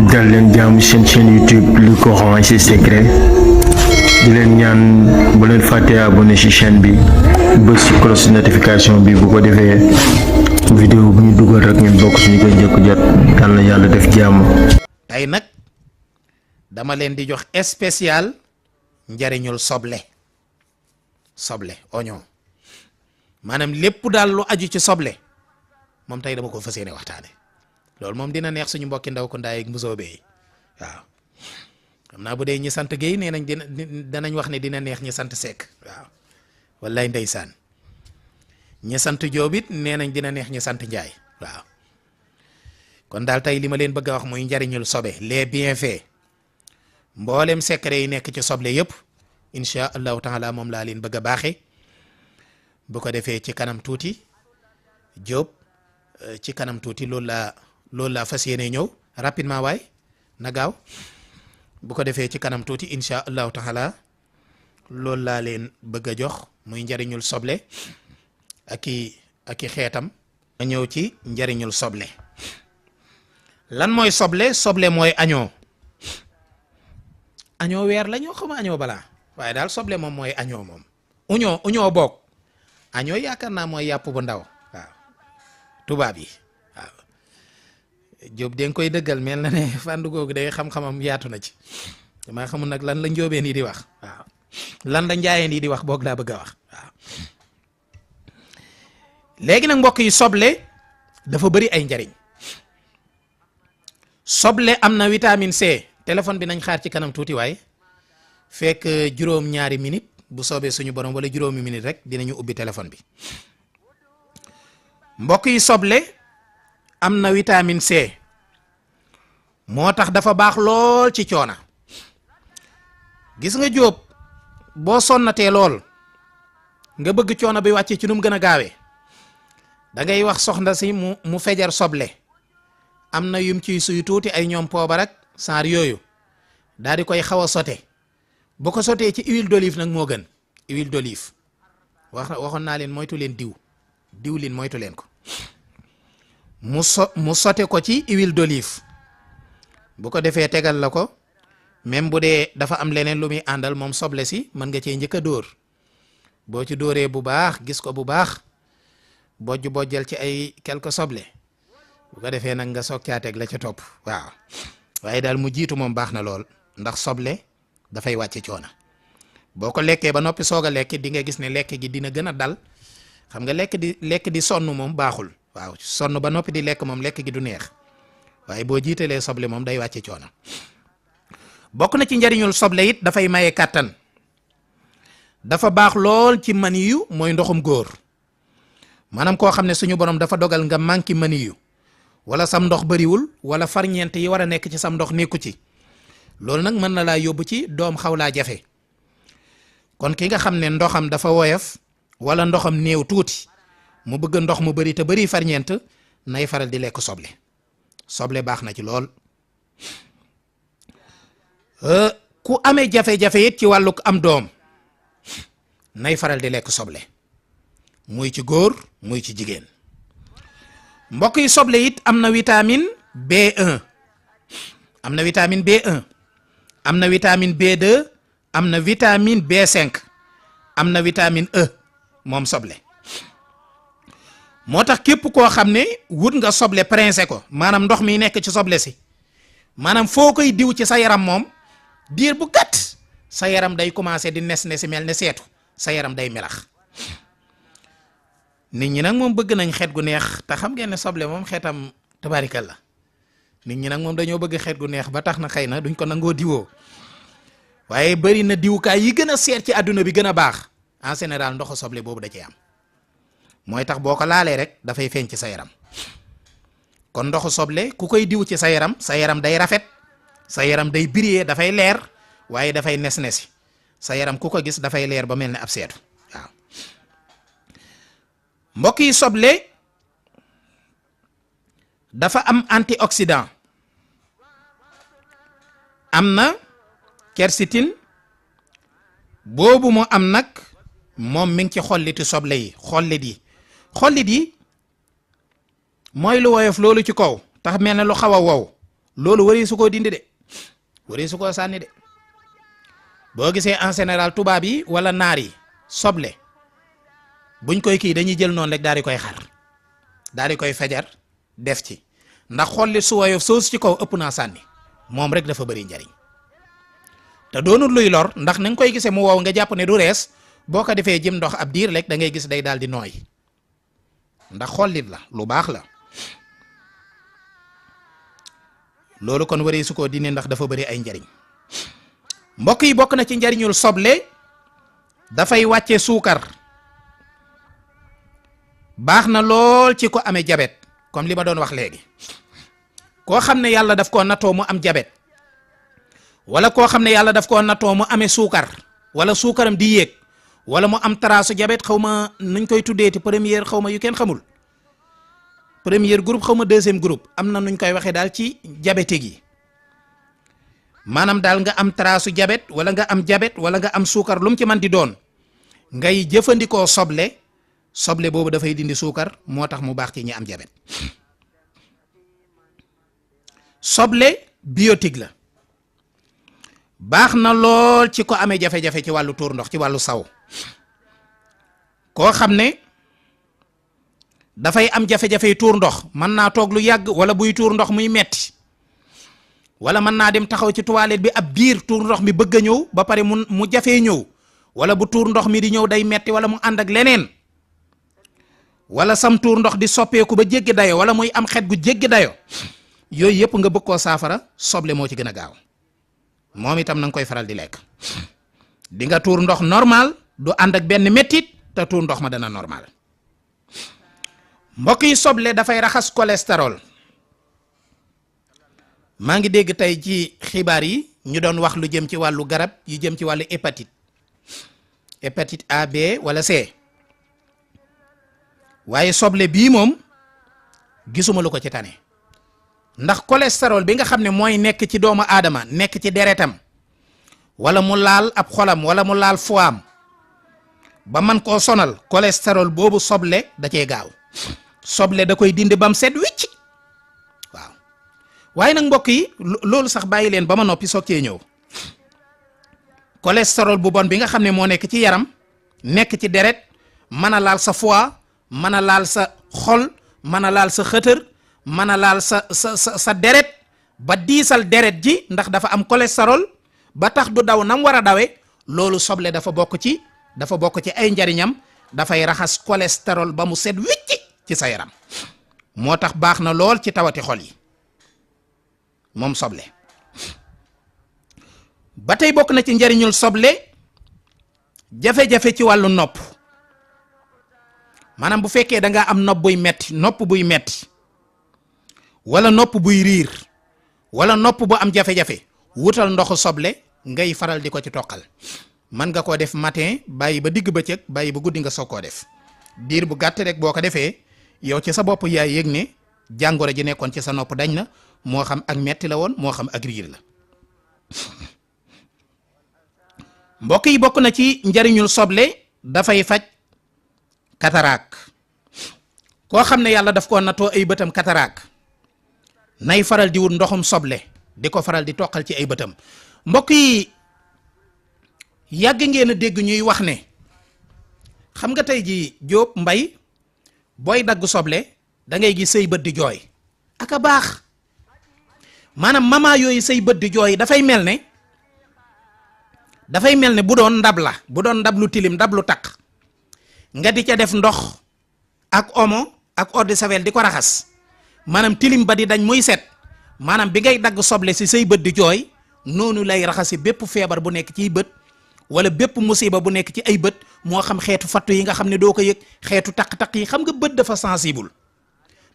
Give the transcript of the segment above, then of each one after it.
dal leen jaamu seen chaîne YouTube Le Coran et ses secrets di leen ñaan bu leen fàtte abonné ci chaîne bi bës ci cloche de notification bi bu ko defee vidéo bu ñu dugal rek ngeen bokk suñu koy njëkk jot yal na yàlla def jàmm. tey nag dama leen di jox spécial njariñul soble oignon maanaam lépp daal lu aju ci soble moom tey dama ko fas yéene waxtaane loolu moom dina neex suñu mbokki ndaw ko ndaay ak mbusoobe yi waaw xam naa bu dee ñi sant Guèye nee nañ danañ wax ne dina neex ñi sant Seck waaw wallaay ndeysaan ñi sant Jóob it nee nañ dina neex ñi sant Njaay waaw kon daal tey li ma leen bëgg a wax muy njariñul sobe les bienfaits mboolem secret yi nekk ci soble yëpp incha allahu taala moom laa leen bëgg a baaxee bu ko defee ci kanam tuuti Jóob ci kanam tuuti loolu laa fas yéene ñëw rapidement waay na gaaw bu ko defee ci kanam tuuti incha allahu taala loolu laa leen bëgg a jox muy njariñul soble ak i xeetam. ma ñëw ci njariñul soble lan mooy soble mooy añoo weer la ñoo xam añoo balaa waaye daal soble moom mooy añoo moom uñoo boog añoo yaakaar naa mooy yàpp bu ndaw waaw tubaab yi waaw Jóob den koy dëggal mel na ne fàndu googu day xam-xamam yaatu na ci damaa xamul nag lan la njóobeen yi di wax waaw lan la njaayeen yi di wax boog laa bëgg a wax waaw léegi nag mbokk yi soble dafa bëri ay njariñ soble am na vitamine C téléphone bi nañ xaar ci kanam tuuti waaye fekk juróom-ñaari minute bu soobee suñu borom wala juróomi minute rek dinañu ubbi téléphone bi mbokk yi soble am na vitamine C moo tax dafa baax lool ci coona gis nga Jóob boo sonnatee lool nga bëgg coono bi wàcce ci nu mu gën a gaawee da ngay wax soxna si mu fejar soble am na yum ciy suy tuuti ay ñoom poobar ak saar yooyu daal di koy xaw a sote bu ko sotee ci huile d'olive nag moo gën huile d'olive waxoon naa leen moytu leen diwlin moytu leen ko mu sote ko ci huile d'olive bu ko defee tegal la ko même bu dee dafa am leneen lu muy àndal moom soble si mën nga cee njëkk a dóor boo ci dóoree bu baax gis ko bu baax bojjal ci ay quelque soble bu ko defee nag nga soog caa teg la ca topp waaw waaye daal mu jiitu moom baax na lool ndax soble dafay wàcce coona boo ko lekkee ba noppi soog a lekk di nga gis ne lekk gi dina gën a dal xam nga lekk di sonn moom baaxul waaw sonn ba noppi di lekk moom lekk gi du neex waaye boo jiitalee soble moom day wàcce coona bokk na ci njariñul soble it dafay maye kàttan dafa baax lool ci maniyu mooy ndoxum góor maanaam koo xam ne suñu borom dafa dogal nga manqué maniyu wala sam ndox bariwul wala farñeent yi war a nekk ci sam ndox nekku ci loolu nag mën na laa yóbbu ci doom xaw laa jafe kon ki nga xam ne ndoxam dafa woyof wala ndoxam néew tuuti mu bëgg ndox mu bari te bari farñeent nay faral di lekk soble baax na ci lool ku amee jafe-jafe it ci wàlluk am doom nay faral di lekk soble muy ci góor muy ci jigéen mbokk yi soble it am na vitamine B1 am na vitamine B1 am na vitamine B2 am na vitamine B5 am na vitamine E moom soble moo tax képp koo xam ne wut nga soble princé ko maanaam ndox mi nekk ci soble si maanaam foo koy diw ci sa yaram moom diir bu gàtt sa yaram day commencé di nes si mel ne seetu sa yaram day melax nit ñi nag moom bëgg nañ xeet gu neex te xam ngeen ne soble moom xeetam tabarikal la nit ñi nag moom dañoo bëgg xeet gu neex ba tax na xëy na duñ ko nangoo diwoo waaye bari na diwukaay yi gën a seet ci àdduna bi gën a baax en général ndoxu soble boobu da cee am mooy tax boo ko laalee rek dafay feeñ ci sa yaram kon ndoxu soble ku koy diw ci sa yaram day rafet sa yaram day briller dafay leer waaye dafay nes-nesi sa yaram ku ko gis dafay leer ba mel ne ab seetu waaw mbokk yi soble dafa am antioxydant am na quercétine boobu mu am nag moom mi ngi ci xolliti soble yi xollit yi mooy lu woyof loolu ci kaw tax mel ne lu xaw a wow loolu wari su koo dindi de wari su koo sànni de boo gisee en général tubaab yi wala naar yi soble buñ koy kii dañuy jël noonu rek daal di koy xar daal di koy fajar def ci ndax xolli su woyof soos ci kaw ëpp naa sànni moom rek dafa bëri njariñ te doonul luy lor ndax na nga koy gisee mu wow nga jàpp ne du rees boo ko defee jëm ndox ab diir rek da ngay gis day daal di nooy ndax xollit la lu baax la loolu kon wari su ko dindi ndax dafa bëri ay njariñ mbokk yi bokk na ci njariñul soble dafay wàcce suukar baax na lool ci ko amee jabet comme li ma doon wax léegi koo xam ne yàlla daf koo nattoo mu am jabet wala koo xam ne yàlla daf koo nattoo mu amee suukar wala suukaram di yéeg wala mu am taraasu jabet xaw ma nuñ koy tuddeeti première xaw ma yu kenn xamul première groupe xaw ma deuxième groupe am na nuñ koy waxee daal ci diabétique yi maanaam daal nga am taraasu jabet wala nga am jabet wala nga am suukar lu mu ci man di doon ngay jëfandikoo soble boobu dafay dindi suukar moo tax mu baax ci ñi am jabet soble biotique la baax na lool ci ko amee jafe-jafe ci wàllu tuur ndox ci wàllu saw koo xam ne dafay am jafe-jafe tuur ndox mën naa toog lu yàgg wala buy tuur ndox muy metti wala mën naa dem taxaw ci toilette bi ab biir tuur ndox mi bëgg a ñëw ba pare mu jafee ñëw wala bu tuur ndox mi di ñëw day metti wala mu ànd ak leneen wala sam tuur ndox di soppeeku ba jéggi dayo wala muy am xet gu jéggi dayo yooyu yëpp nga bëgg koo saafara soble moo ci gën a gaaw moom itam na nga koy faral di lekk di nga tuur ndox normal du ànd ak benn mettit te tuur ndox ma dana normal mbokk yi soble dafay raxas cholestérol maa ngi dégg tey ci xibaar yi ñu doon wax lu jëm ci wàllu garab yu jëm ci wàllu hépatite A B wala C waaye soble bii moom gisuma lu ko ci tane ndax cholestérol bi nga xam ne mooy nekk ci doomu aadama nekk ci deretam wala mu laal ab xolam wala mu laal foam ba man koo sonal cholestérol boobu soble da cee gaaw soble da koy dindi bam set wicc waaw waaye nag mbokk yi loolu sax bàyyi leen ba ma noppi soog cee ñëw cholestérol bu bon bi nga xam ne moo nekk ci yaram nekk ci deret mën a laal sa foie mën a laal sa xol mën a laal sa xëtër mën a laal sa deret ba diisal deret ji ndax dafa am cholestérol ba tax du daw nam war a dawe loolu soble dafa bokk ci ay njariñam dafay raxas cholestérol ba mu set wicci ci sa yaram moo tax baax na lool ci tawati xol yi moom soble ba tey bokk na ci njariñul soble jafe-jafe ci wàllu nopp maanaam bu fekkee da nga am nopp buy metti wala nopp buy riir wala nopp bu am jafe-jafe wutal ndoxu soble ngay faral di ko ci toqal mën nga koo def matin bàyyi ba digg bëccëg bàyyi ba guddi nga soog koo def diir bu gàtt rek boo ko defee yow ci sa bopp yaay yëg ne jàngoro ji nekkoon ci sa nopp dañ na moo xam ak metti la woon moo xam ak riir la mbokk yi bokk na ci njariñul soble dafay faj cataracte koo xam ne yàlla daf koo natoo ay bëtam cataracte nay faral di wut ndoxum soble di ko faral di toqal ci ay bëtam mbokk yi yàgg ngeen a dégg ñuy wax ne xam nga tey ji Jóob Mbay booy dagg soble da ngay gis say bët di jooy aka baax maanaam mama yooyu say bët di jooy dafay mel ne bu doon ndab lu tilim ndab lu taq nga di ca def ndox ak omo ak eau de javel di ko raxas maanaam tilim ba di dañ muy set maanaam bi ngay dagg soble si say bët di jooy noonu lay raxasi bépp feebar bu nekk ciy bët wala bépp musiba bu nekk ci ay bët moo xam xeetu fattu yi nga xam ne doo ko yëg xeetu taq-taq yi xam nga bët dafa sensible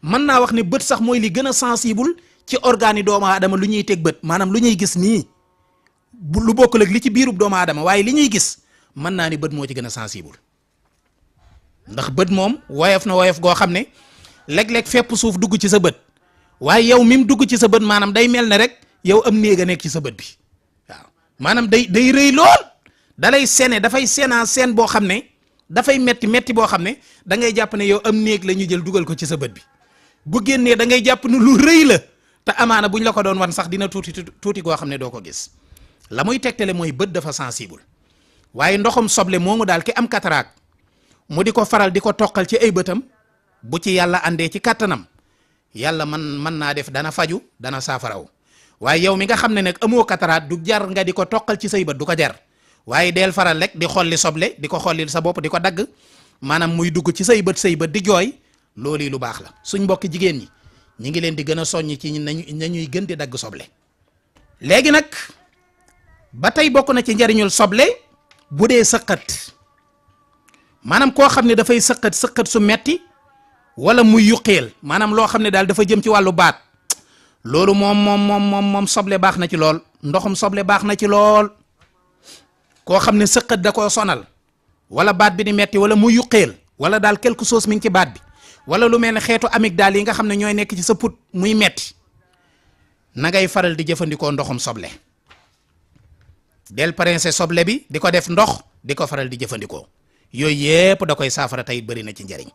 mën naa wax ne bët sax mooy li gën a sensible ci organe yi doomu aadama lu ñuy teg bët maanaam lu ñuy gis nii lu bokkul ak li ci biirub doomu aadama waaye li ñuy gis mën naa ni bët moo ci gën a sensible ndax bët moom woyof na woyof goo xam ne léeg-léeg fépp suuf dugg ci sa bët waaye yow mi mu dugg ci sa bët maanaam day mel ne rek yow am néeg a nekk ci sa bët bi waaw maanaam day rëy lool dalay sene dafay seenaa seen boo xam ne dafay metti boo xam ne da ngay jàpp ne yow am néeg la ñu jël dugal ko ci sa bët bi bu génnee da ngay jàpp ne lu rëy la te amaana buñ la ko doon wan sax dina tuuti goo xam ne doo ko gis la muy tegtale mooy bët dafa sensible waaye ndoxum soble moomu daal ki am cataracte mu di ko faral di ko toqal ci ay bëtam bu ci yàlla àndee ci kàttanam yàlla mën naa def dana faju dana saafaraw waaye yow mi nga xam ne nag amoo cataracte du jar nga di ko toqal ci say bët du ko jar waaye deel faral rek di xolli soble di ko xollil sa bopp di ko dagg maanaam muy dugg ci say bët di jooy loolu lu baax la suñ mbokki jigéen ñi ñi ngi leen di gën a soññ ci nañuy gën di dagg soble. léegi nag ba tey bokk na ci njariñul soble bu dee sëqat maanaam koo xam ne dafay sëqat su metti wala muy yuqeel maanaam loo xam ne daal dafa jëm ci wàllu baat loolu moom soble baax na ci lool ndoxum soble baax na ci lool. koo xam ne sëqat da koo sonal wala baat bi di metti wala muy yuqeel wala daal quelque chose mi ngi ci baat bi wala lu mel ne xeetu amygdale yi nga xam ne ñooy nekk ci sa put muy metti na ngay faral di jëfandikoo ndoxum soble del princer soble bi di ko def ndox di ko faral di jëfandikoo yooyu yépp da koy saafara tey bëri na ci njariñ